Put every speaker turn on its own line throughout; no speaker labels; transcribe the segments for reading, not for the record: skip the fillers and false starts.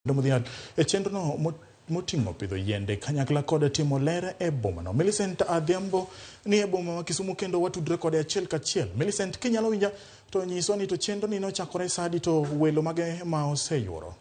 Modhial e chenrono moting'o pidho yiende kanyakla kod timo ler e bomano. Millicent Adhiambo ni e boma ma Kisumu kendo watudre kode achiel kachiel. Millicent, kinyalo winja to nyiswa ni to chenro ni nochakore sa adi to welo mage ma oseyuoro?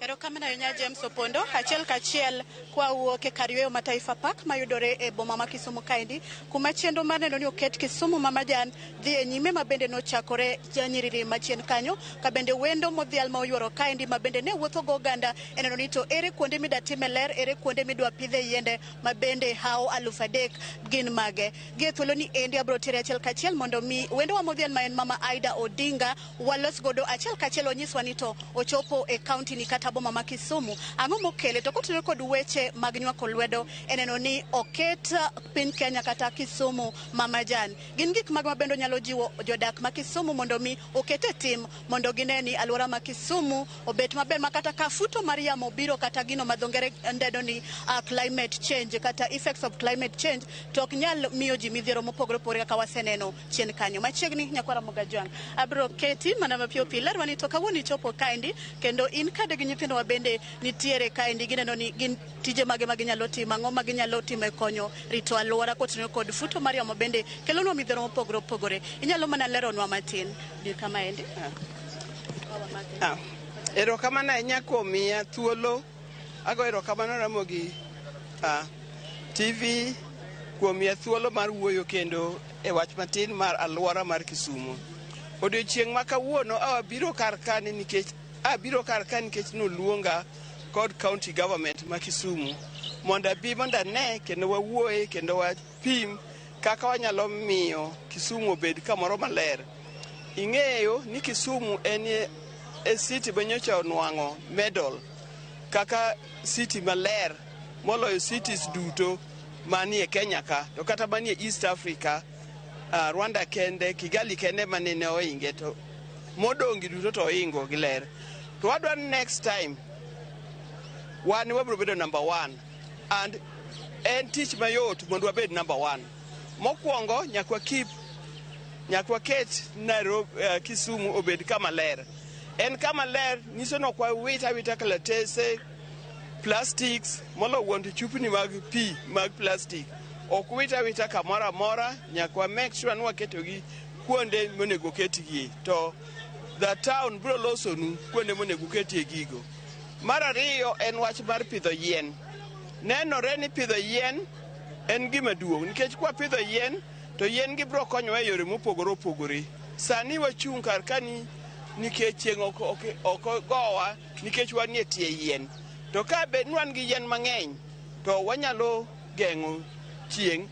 Erokamano ahinya, James Opondo. Achiel kachiel kwawuok e kar yweyo ma Taifa Park mayudore e boma ma Kisumu kaendi, kuma chenro mar neno ni oket Kisumu ma majan dhi e nyime, ma bende nochakore nyiriri machien kanyo, ka bende wendo modhial ma oyuoro kaendi ma bende ne wuotho go oganda e neno ni to ere kuonde mida time ler, ere kuonde midwa pidhe yiende ma bende hawo 3000 gin mage. Gi e thuolo ni endi abiro tere achiel kachiel mondo mi wendowa modhial ma en Mama Aida Odinga walos godo achiel kachiel, onyiswa ni to ochopo e kaunti ni kata boma ma Kisumu, ang'o mokele to kotenore kod weche mag nywako lwedo e neno ni oket piny Kenya kata Kisumu ma majan. Gin gik mag ma bende onyalo jiwo jodak ma Kisumu mondo mi oket e tim mondo gine ni alwora ma Kisumu obet maber, ma kata ka futo mar yamo biro kata gino ma dho ngere ndendo ni climate change kata effects of climate change to ok nyal miyo ji midhiero mopogore opogore kaka waseneno chien kanyo. Machiegni, nyakwara Mogajwang', abiro keti mana mapiyo piyo lerwa ni to kawuono ichopo kaendi kendo in kade gi nyithindowa bende nitiere kaendi, gineno ni gin tije mage ma ginyalo timo, ang'o ma ginyalo timo e konyo rito alwora kotenore kod futo mar yamo bende kelonwa midhiero mopogore opogore. Inyalo mana leronwa matin bi kama endi.
Ah, erokamano ahinya kuom miya thuolo. Ago erokamano Ramogi TV kuom miya thuolo mar wuoyo kendo e wach matin mar alwora mar Kisumu. Odiochieng' ma kawuono awabiro kar kani nikech abiro kar ka nikech noluonga kod county government ma Kisumu mondo abi mondo ane kendo wawuoye kendo wapim kaka wanyalo miyo Kisumu obed kamoro maler. Ing'eyo ni Kisumu en e city ma nyocha onwang'o medal kaka city maler moloyo cities duto manie Kenya ka to kata manie East Africa. Rwanda kende, Kigali kende manene oinge, to modong' gi duto to oingo gi ler. To wadwa ni next time wan wabiro bedo number one, and en tich mayot mondo wabed number one. Mokwongo nyaka wakeep, nyaka waket Nairobi, Kisumu obed kama ler. En kama ler nyiso ni ok wawit awita kalatese, plastics, molo wuon to chupni mag pi mag plastic ok wit awita kamoro amora. Nyaka wa make sure ni waketogi kuonde monego oketgie, to the town biro losonu kuonde monego oketie gigo. Mar ariyo en wach mar pidho yien. Nenore ni pidho yien en gima duong', nikech kwapidho yien to yien gi biro konyowa e yore mopogore opogore. Sani wachung' kar kani nikech chieng' ok gowa nikech wanie tie yien. To ka bed ni wan gi yien mang'eny to wanyalo geng'o chieng'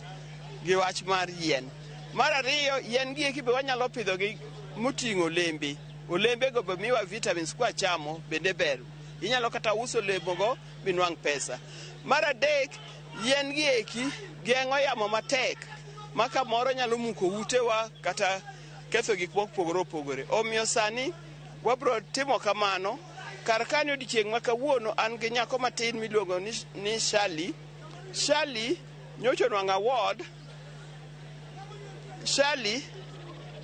gi wach mar yien. Mar ariyo, yien gi eki be wanyalo pidhogi moting'o olembe. Olembego be miwa vitamins kwachamo bende ber. Inyalo kata uso olemogo minwang' pesa. Mar adek, yien gi eki geng'o yamo matek ma kamoro nyalo muko utewa kata ketho gik mopogore opogore. Omiyo sani wabiro timo kamano kar kani odiochieng' ma kawuono. An gi nyako matin miluongo ni Shali. Shali nyocha onwang'o award. Shali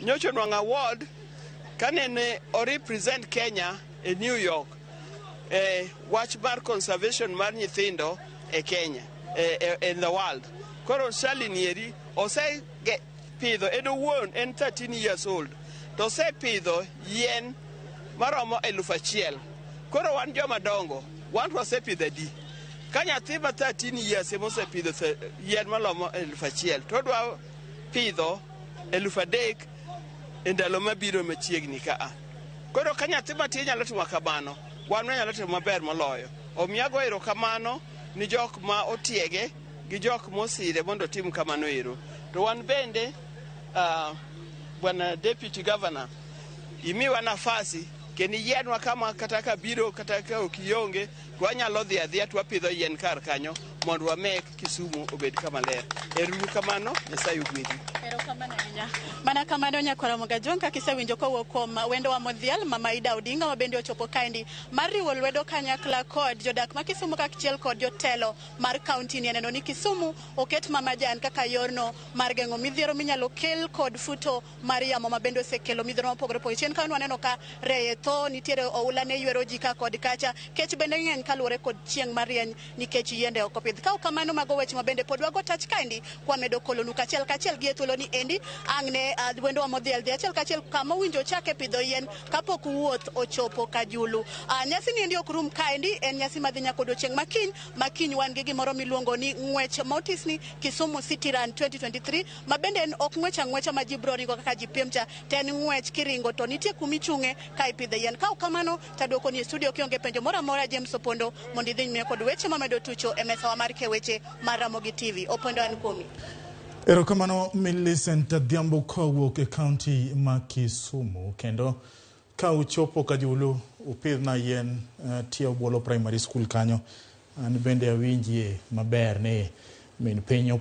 nyocha onwang'o award kanene o represent Kenya e New York e wach mar conservation mar nyithindo e Kenya in the world. Koro Shali nieri ose pidho en owuon, en 13 years old, to osepidho yien maromo 1000. Koro wan joma dongo, wan to wasepidho adi? Ka nyathi ma 13 years ema osepidho yien malomo 1000, to odwa pidho 3000 e ndalo mabiro machiegni kaa. Koro ka nyathi matin nyalo timo kamano, wan wanyalo timo maber moloyo. Omiyo ago erokamano ni jok ma otiege gi jok mosire mondo otim kamano ero. To wan bende, bwana deputy governor, imiwa nafasi kendo iyienwa kama kata ka biro kata ka ok ionge to wanyalo dhi adhiya to wapidho yien kar kanyo mondo wamek Kisumu obed kama ler. Ero uru kamano, Nyasaye ogwedhi.
Erokamano ahinya. ahinya. Mana kamano nyakwara Mogajong kaka isewinjo kowuok kuom wendowa modhial Mama Ida Odinga ma bende ochopo kaendi mar riwo lwedo kanyakla kod jodak ma Kisumu kaachiel kod jotelo mar kaunti ni neno ni Kisumu oket mamajan kaka yorno mar geng'o midhiero minyalo kel kod futo mar yamo ma bende osekelo midhiero mopogore opogore. Chien kanyo waneno ka reye tho, nitiere oula ne ywero ji ka kod kacha, kech bende ng'eny kaluwore kod chieng' marieny nikech yiende ok opidh. Ka ok kamano mago weche ma bende pod wago tach kaendi kwamedo kolonu kachiel kachiel gi e thuolo ni endi ang' ne wendowa modhial dhi achiel kachiel kama owinjo ochake pidho yien kapok wuoth ochopo Kajulu. Nyasi ni endi ok rum kaendi, en nyasi madhi nyaka odiochieng' makiny. Makiny wan gi gimoro miluongo ni ng'wech motisni Kisumu City Run 2023 ma bende en ok ng'wech ang'wecha ma ji bro ringo kaka ji piem cha, to en ng'wech kiringo to nitie kumichung'e ka ipidhe yien. Ka ok kamano to aduoko ni e studio kionge penjo moro amora James Opondo mondo idhi nyime kod weche mamedo tucho e mesawa mar keweche mar Ramogi TV. Opondo an kuomi.
Erokamano Millicent Adhiambo kowuok e kaunti ma Kisumu. Kendo ka uchopo Kajulu upidhna yien Tie Obwolo Primary School kanyo. An bende awinjie maber ni min piny.